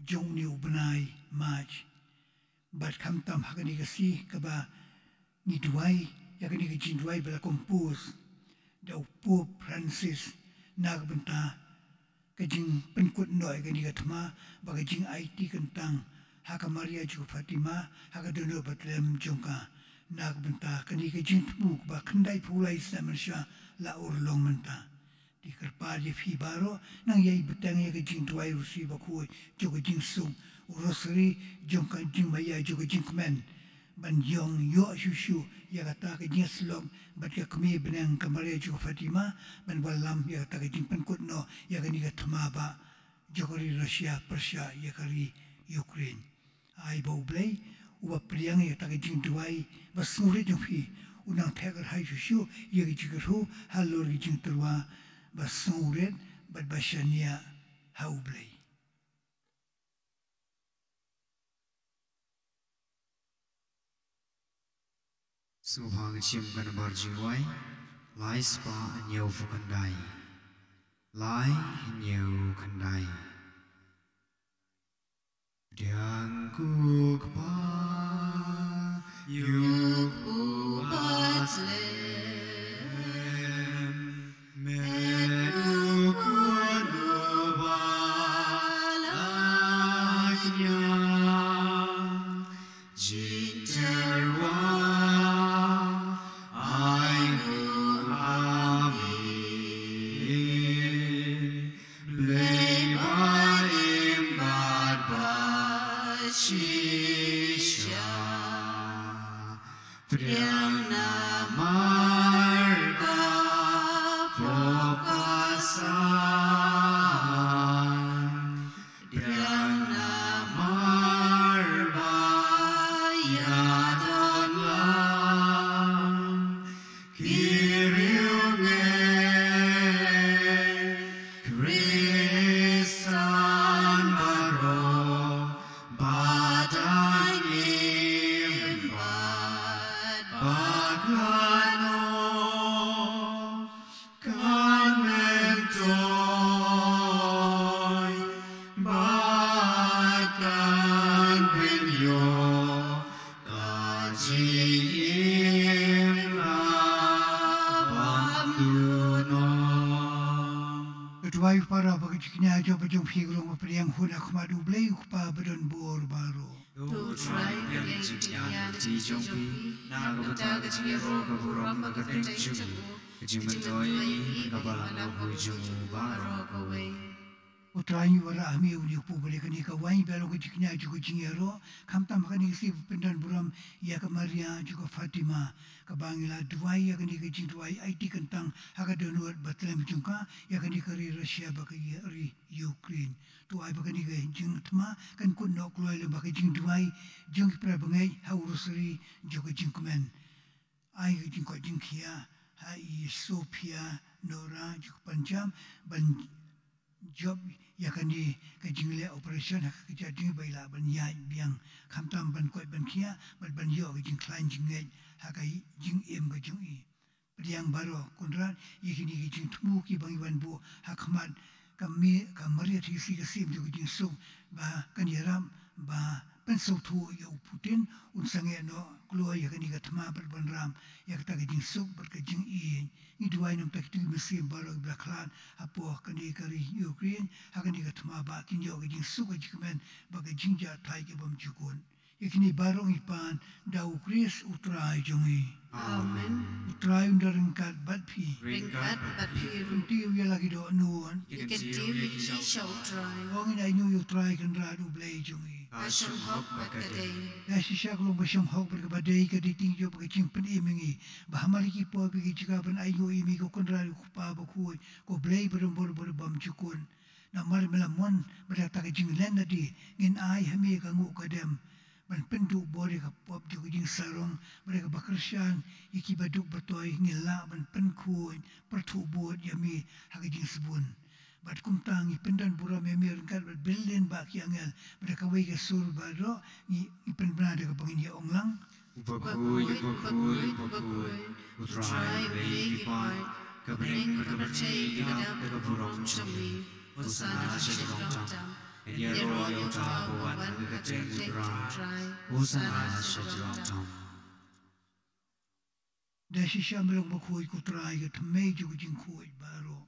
jong une u bnai March. Bad khamtam ha kane ka sngi kaba ngi duwai ïa kane ka jingduwai ba la compose da u Pope Francis, Na ka bynta ka jingpynkut noh ïa kane ka thma bad ka jingaiti kyntang ha ka Maria jong ka Fatima ha ka dohnud Bethlehem jong ka. Na ka bynta kane ka jingthmu kaba khyndaiphew lai snem mynshuwa la urlong mynta. Te kyrpad ïa phi baroh nang ïai bteng ïa ka jingduwai u Rosari bakhuid jong ka jingsuk, u Rosari jong ka jingmaïa jong ka jingkmen. Ban ïong ïoh shuh shuh ïa kata ka jingïasyllok bad ka kmie bneng ka Maria jong ka Fatima, ban wallam ïa kata ka jingpynkut noh ïa kane ka thma bah jong ka ri Russia pyrshah ïa ka ri Ukraine. Ai ba U Blei uba pdiang ïa kata ka jingduwai ba sngewrit jong phi un nang theh kyrhai shuh shuh ïa ka jingkyrkhu halor ka jingtyrwa ba sngewrit bad ba shaniah ha U Blei. Sngewbha ngin shim ka nambar jingduwai lai spah hynñiewphew khyndai. Lai hynñiew khyndai. Pdiang ko Kpa ïa u Bethlehem, met u khun uba la kñia. Jingtyrwa ai nguh ha me, Blei ba im bad ba shisha. Pdiang namar ba pop ka san. Pdiang namar ba ïadon lang ki riewngeit Khristan baroh, ba dang im bad bakla noh. Kan myntoi bad kan pynïoh ka jingim la bam duh noh. To duwai u para ba ka jingkñia jong ba jong phi ka long ba pdiang hun ha khmat U Blei U Kpa ba don bor baroh. To U Trai pdiang ïa ka jingkñia lynti jong phi na ka bynta ka jingïaroh ka burom bad ka kyrteng jong u. Ka jingmyntoi ïa ngi ha ka balang bahu jong u baroh kawei. U Trai ngi wanrah ha me, une u kpu ba dei kane ka waiñ ba long ka jingkñia jong ka jingïaroh, khamtam ha kane ka sngi ba pyndon burom ïa ka Maria jong ka Fatima, kaba ngi la duwai ïa kane ka jingduwai aiti kyntang ha ka dohnud Bethlehem jong ka ïa kane ka ri Russia bad ka ri Ukraine. To ai ba kane ka jingthma kan kut noh kloi lyngba ka jingduwai jong ki para bangeit ha u Rosari jong ka jingkmen. Ai ka jingkoit jingkhiah ha i Sophia Nora jong ka Punjab ban jop ïa kane ka jingleh operation ha ka kjat jong i ba i lah ban ïaid biang, khamtam ban koit ban khiah bad ban ïoh ka jingkhlaiñ jingngeit ha ka jingim ka jong i. Pdiang baroh Kynrad ïa kine ki jingthmu kiba ngi wan buh ha khmat ka mi, ka Maria Theisotti ka sim jong ka jingsuk, ba kan ïarap ba pynsngewthuh ïa u Putin un sangeh noh kloi ïa kane ka thma bad ban ram ïa kata ka jingsuk bad ka jingïeit. Ngi duwai namar kito ki mynsiem baroh kiba la khlad hapoh kane ka ri Ukraine ha kane ka thma, ba kin ïoh ka jingsuk ka jingkmen bad ka jingjahthait ka bymjukut. Ïa kine baroh ngi pan da U Khrist U Trai jong ngi. Amen. U Trai un da ryngkat bad phi. Ryngkat bad phi ruh. Kyntiew ïa la ki dohnud. Kyntiew ïa ki sha U Trai. Ong ngin ainguh ïa U Trai Kynrad U Blei jong ngi. Ka shong hok bad ka dei. Da shisha ka long ba shong hok bad kaba dei, ka dei tieng jong ka jingpynim ïa ngi ba ha mar ki por bad ki jaka ban ainguh ïa me ko Kynrad, ko Kpa bakhuid, ko Blei ba don bor bad bymjukut. Namar me la mon bad kata ka jinglen lade, ngin ai ha me ka nguh ka dem ban pynduh bor ïa ka pop jong ka jingsarong bad ïa kaba kyrshan ïa kiba duk ba toi, ngin lah ban pynkhuid pyrthuh bud ïa me ha ka jingsbun. Bad kumta ngi pyndon burom ïa me ryngkat bad billion bah ki angel bad ïa kawei ka sur baroh, ngi, ngi pynbna da kaba ngin ïa ong lang. U bakhuid, u bakhuid, u bakhuid, U Trai U Blei ki paid, ka bneng bad ka pyrthei ki dap da ka burom jong me. Hosana sha jrong tam. Ïaroh ïa uta uba wan ha ka kyrteng U Trai. Hosana sha jrong tam. Da shisha me long bakhuid ko Trai, ka thymmei jong ka jingkhuid baroh.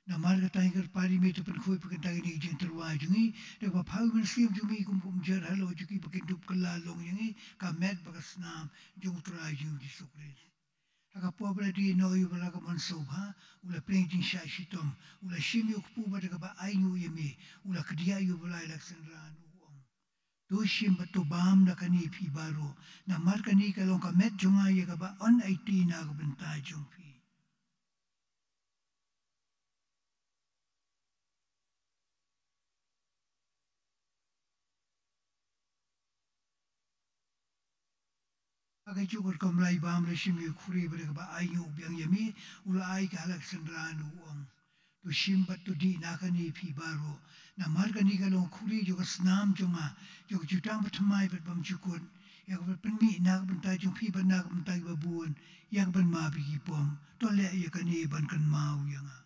Namar kata ngi kyrpad ïa me, to pynkhuid pat kane ka jingtyrwa jong ngi da kaba pha u Mynsiem jong me kum kumjuh halor jong ki ba kin dup kylla long ïa ngi ka met bad ka snam jong U Trai jong ngi Jisu Khrist. Ha ka por ba la die noh ïa u Bala ka mon sngewbha, u la pynlong jingshah shitom, u la shim ïa u kpu bad da kaba ainguh ïa me, u la kdiah ïa u Bala ïa la ka synran, u ong: To shim bad to bam na kane phi baroh, namar kane ka long ka met jong nga ïa kaba yn aiti na ka bynta jong phi. Ha kajuh ka rukom lai bam la shim ïa u khuri bad da kaba ainguh biang ïa me, u la ai ka ha la ka synran, u ong: To shim bad to dih na kane phi baroh, namar kane ka long u khuri jong ka snam jong nga, jong ka jutang bathymmai bad bymjukut, ïa kaba pynmih na ka bynta jong phi bad na ka bynta kiba bun, ïa kaban map ïa ki pop. To leh ïa kane ban kynmaw ïa nga.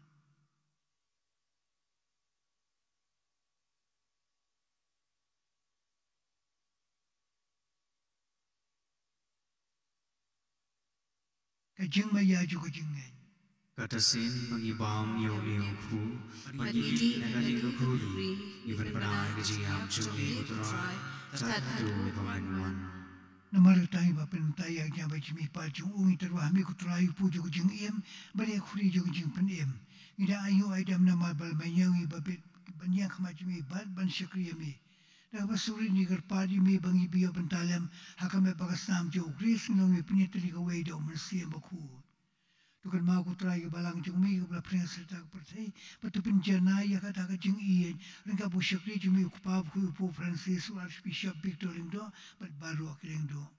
Ka jingmaïa jong ka jingngeit. Kata sien ba ngi bam ïa u, ïa u kpu bad ngi dih na kane ka khuri, ngi pynbna ïa ka jingïap jong me, ko Trai, tad haduh ba men wan. Namar kata ngi ba pynbna ïa ka jingïap bad jingmihpat jong u, ngi tyrwa ha me ko Trai, u kpu jong ka jingim bad ïa ka khuri jong ka jingpynim. Ngi da ainguh aidam namar ba la me ïa ngi ba bit ban ïeng ha khmat jong me bad ban shakri ïa me. Da kaba sngewrit ngi kyrpad ïa me ba ngi ba ïoh bynta lem ha ka met bad ka snam jong U Khrist, ngi long ïa pynïaid tylli kawei da U Mynsiem Bakhuid. To kynmaw ko Trai ïa ka balang jong me kaba la pyrshang sha kata ka pyrthei, bad to pynjanai ïa kata ka jingïeit ryngkat bad u shakri jong me u kpa bakhuid u Pope Francis, u Archbishop Victor Lyngdoh bad baroh ki lyngdoh.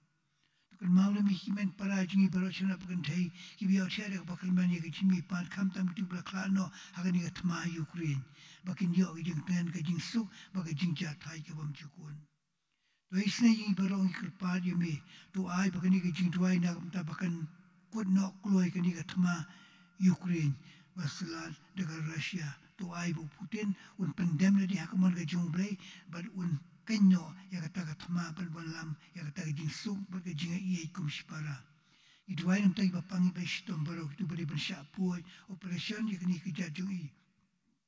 To kynmaw lem ïa ki hynmen para jong ngi baroh sha khmat kynthei kiba ïoh thiah da kaba kyrmen ïa ka jingmihpat, khamtam kito ba la khlad noh ha kane ka thma Ukraine, ba kin ïoh ka jingkmen, ka jingsuk bad ka jingjahthait ka bymjukut. To isynei ïa ngi baroh, ngi kyrpad ïa me, to ai ba kane ka jingduwai na ka bynta ba kan kut noh kloi kane ka thma Ukraine ba shlad da ka Russia. To ai ba u Putin un pyndem lade ha ka mon ka jong U Blei bad un kynnoh ïa kata ka thma ban wallam ïa kata ka jingsuk bad ka jingïeit kum shipara. Ngi duwai na ka bynta kiba pang kiba shitom baroh, kito ba dei ban shah poi operation ïa kane ka jait jong ngi.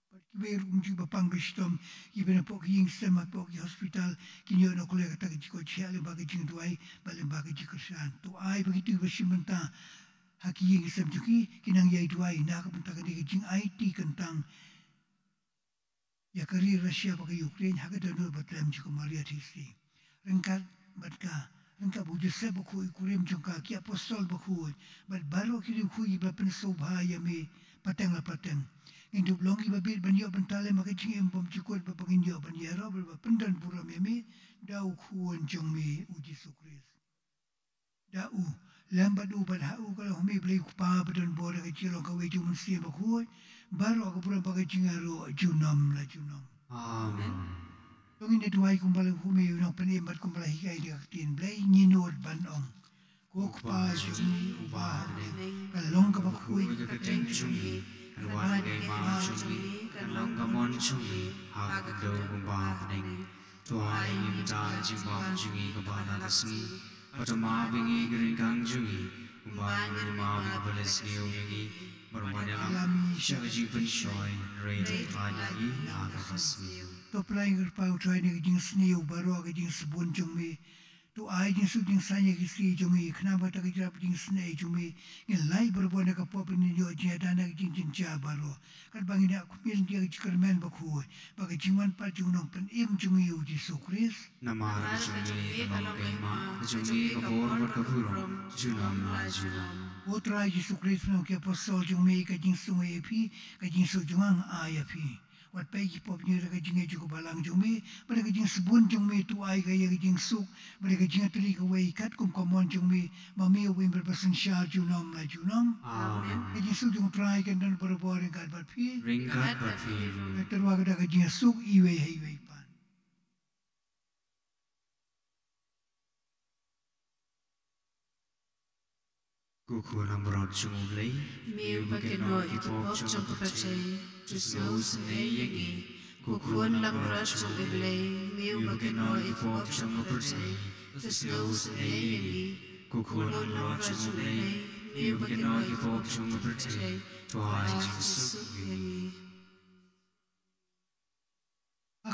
Bad kiwei ruh kumjuh kiba pang ba shitom, kiba na poh ki ïing sem, na poh ki hospital, kin ïoh noh kloi kata ka jingkoit shiah lyngba ka jingduwai bad lyngba ka jingkyrshan. To ai ba kito kiba shim bynta ha ki ïing ki sem jong ki, kin nang ïai duwai na ka bynta kane ka jingaiti kyntang ïa ka ri Russia bad ka Ukraine ha ka dohnud ba tlem jong ka Maria Theisotti. Ryngkat bad ka, ryngkat bad u Joseph bakhuid, ki kurim jong ka, ki apostol bakhuid bad baroh ki riewkhuid kiba pynsngewbha ïa me pateng la pateng. Ngin dup long kiba bit ban ïoh bynta lem ha ka jingim bymjukut, bad ba ngin ïoh ban ïaroh bad ba pyndon burom ïa me da u Khun jong me u Jisu Khrist. Da u, lem bad u bad ha u, ka long ha me Blei u Kpa badonbor, da ka jinglong kawei jong u Mynsiem Bakhuid, baroh ka burom bad ka jingïaroh junom la junom. Amen. To ngin ïa duwai kumba la ong u Nongpynim bad kumba la hikai da ka ktien Blei, ngin nud ban ong: Ko Kpa jong ngi uba ha bneng, ka long kaba khuid ka kyrteng jong me, kan wan ka hima jong me, kan long ka mon jong me ha ka kyrteng kumba ha bneng. To ai ïa ngi mynta ka jingbam jong ngi kaba na ka sngi, bad to map ïa ngi ki ryngkang jong ngi, kumba ngi ruh ngi map ïa kiba leh sniew ïa ngi, bad ym wan ïalam ïa ngi sha ka jingpynshoi, hynrei to pynlait ïa ngi na ka basniew. To pynlait, ko Kpa, ïa u Trai na ka jingsniew baroh, ka jingsbun jong me. To ai jingsuk jingsaiñ ïa ki sngi jong ngi, khnang ba kata ka jingïarap jingsnei jong me, ngin lait barabor na ka pop, ngin ïoh jingïada na ka jingjynjar baroh. Katba ngin ïa khmih ïa ka jingkyrmen bakhuid bad ka jingwan pat jong u Nongpynim jong ngi u Jisu Khrist. Namar ka jong me ka long ka hima, ka jong me ka bor bad ka burom, junom la junom. Ko Trai Jisu Khrist, phin ong ïa ki apostol jong me, ka jingsuk nga ai ïa phi, ka jingsuk jong nga nga ai ïa phi. Wat peit ïa ki pop jong ngi da ka jingngeit jong ka balang jong me, bad da ka jingsbun jong me to ai ka ïa ka jingsuk bad da ka jingïatylli kawei katkum ka mon jong me, ma me uba im bad uba synshar junom la junom. Amen. Ka jingsuk jong u Trai kan don barabor ryngkat bad phi. Ryngkat bad phi ruh. Ngi tyrwa ka da ka jingsuk iwei ha iwei pat. Ko Khun langbrot jong U Blei, me uba kynnoh ïa ki pop jong ka pyrthei, to sngewsynei ïa ngi. Ko Khun langbrot jong U Blei, me uba kynnoh ïa ki pop jong ka pyrthei, to sngewsynei ïa ngi. Ko Khun langbrot jong U Blei, me uba kynnoh ïa ki pop jong ka pyrthei, to ai jingsuk ïa ngi.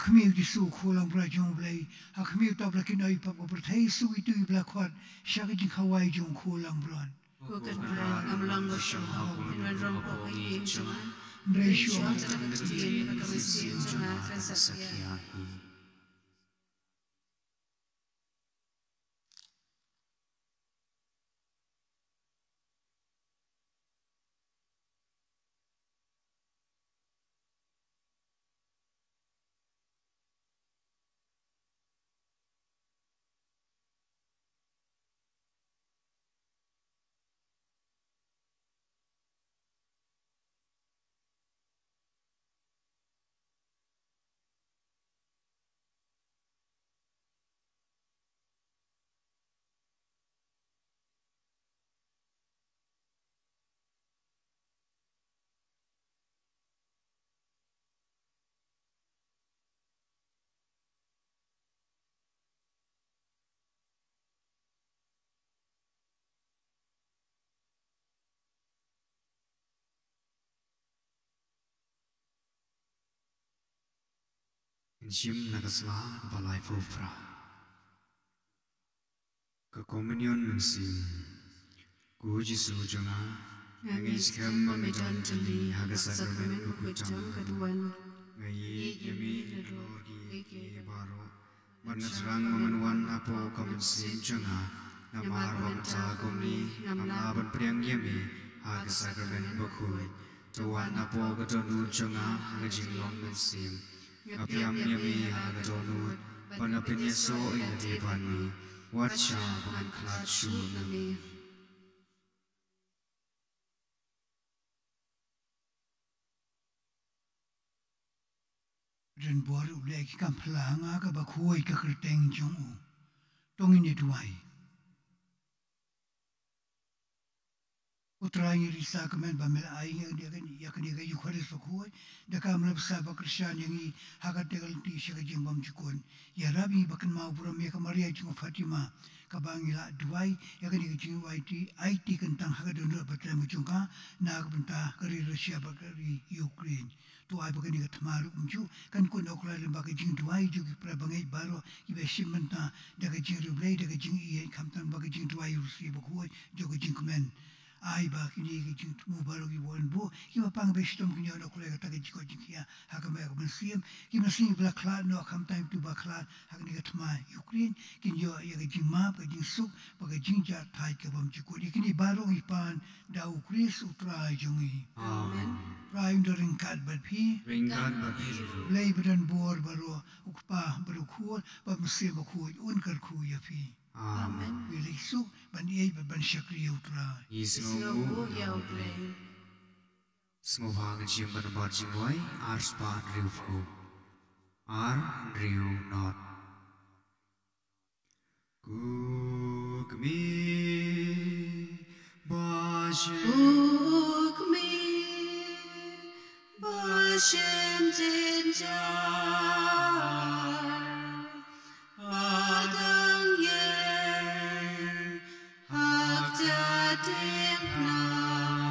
Khmih u Jisu u Khun langbrot jong U Blei, ha khmih uta ba la kynnoh ïa ki pop ka pyrthei, suk ïa utu uba la khot sha ka jingkhawai jong U Khun langbrot. Ko Kynrad, ngam long ba shong hok, hynrei ong ko ha ka ïing jong nga. Hynrei shuwa ban kut ïa ka ktien, ba ka mynsiem jong nga kan sa khia hi. Ngin shim na ka sla kaba laiphew phra. Ka Komunion Mynsiem. Ko Jisu jong nga, nga ngeit skhem ba me don tylli ha ka sakramen bakhuid jong ka duwan. Nga ïeit ïa me halor kiei kiei baroh. Bad nga syrang ba men wan hapoh ka mynsiem jong nga. Namar ba mynta kumne ngam lah ban pdiang ïa me ha ka sakramen bakhuid. To wan hapoh ka dohnud jong nga ha ka jinglong mynsiem. Nga pdiang ïa me ha ka dohnud, bad nga pynïasoh ïa lade bad me. Wat shah ba ngan khlad shuh na me. Don bor U Blei ki kam phla ha nga kaba khuid ka kyrteng jong u. To ngin ïa duwai. Ko Trai, ngi ri sa kmen ba me la ai ïa kane, ïa kane ka Eucharist bakhuid da ka mrad ba sa ba kyrshan ïa ngi ha kata ka lynti sha ka jingbymjukut. Ïarap ïa ngi ba kynmaw burom ïa ka Maria jong ka Fatima, kaba ngi la duwai ïa kane ka jingduwai, aiti kyntang ha ka dohnud baptism jong ka na ka bynta ka ri Russia bad ka ri Ukraine. To ai ba kane ka thma ruh kumjuh kan kut noh kloi lem bad ka jingduwai jong ki para bangeit baroh kiba shim bynta da ka jingriewblei, da ka jingïeit, khamtam bad ka jingduwai ruh bakhuid jong ka jingkmen. Ai ba kine ki jingthmu baroh kiba wan buh, kiba pang ba shitom kin ïoh noh kloi kata ka jingkoit jingkhiah ha ka met ka mynsiem. Ki mynsiem kiba la khlad noh, khamtam ïa uto ba khlad ha kane ka thma Ukraine, kin ïoh ïa ka jingmap, ka jingsuk bad ka jingjahthait ka bymjukut. Ïa kine baroh ngi pan da U Khrist U Trai jong ngi. Amen. Trai un da ryngkat bad phi. Ryngkat bad phi ruh. Blei ba don bor baroh, U Kpa bad U Khun bad U Mynsiem Bakhuid, un kyrkhu ïa phi. Amen. Ngi leit suk ban ïeit bad ban shakri ïa U Trai. Ngi sngew buh ïa U Blei. Sngewbha ngin shim ban bar jingrwai ar spah hynriewphew. Ar hynriew nod. Ko Kmie ba shem. Ko Kmie ba shem jynjar. Hadang ïeng ha ka jingpang.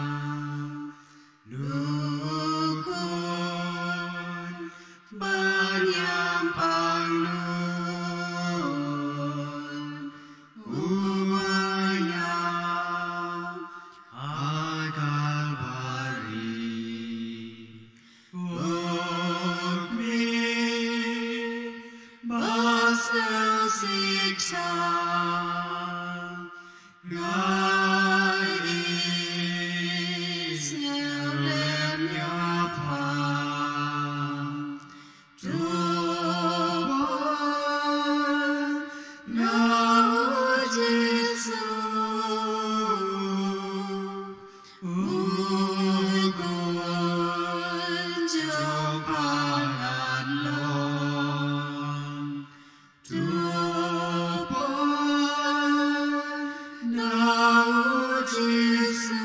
Lukun ban ïam pang nud. U wan ïam ha Kalbari. Ko Kmie ba sngewsih sha nga, i sngewlem ïa pha. To wan na U Jisu. U Khun jong pha ngan long. To wan na U Jisu.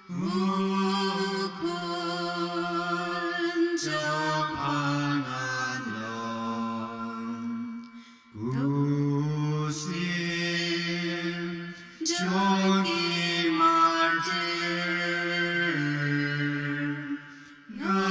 U Khun jong pha ngan long. Ko siem jong ki martir. Nga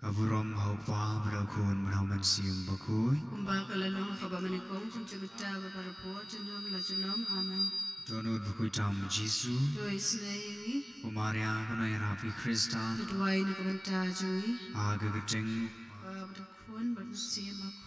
Ka burom ha u Kpa bad ha u Khun bad ha u Mynsiem Bakhuid. Kumba ka la long ha kaba mynnyngkong, junom junom, mynta bad barabor, junom la junom. Amen. To nud bakhuid tam Jisu. To isynei ïa ngi. Ko Maria ka nongïarap i Khristan. To duwai na ka bynta jong ngi. Ha ka kyrteng. Bad u Khun bad u Mynsiem Bakhuid.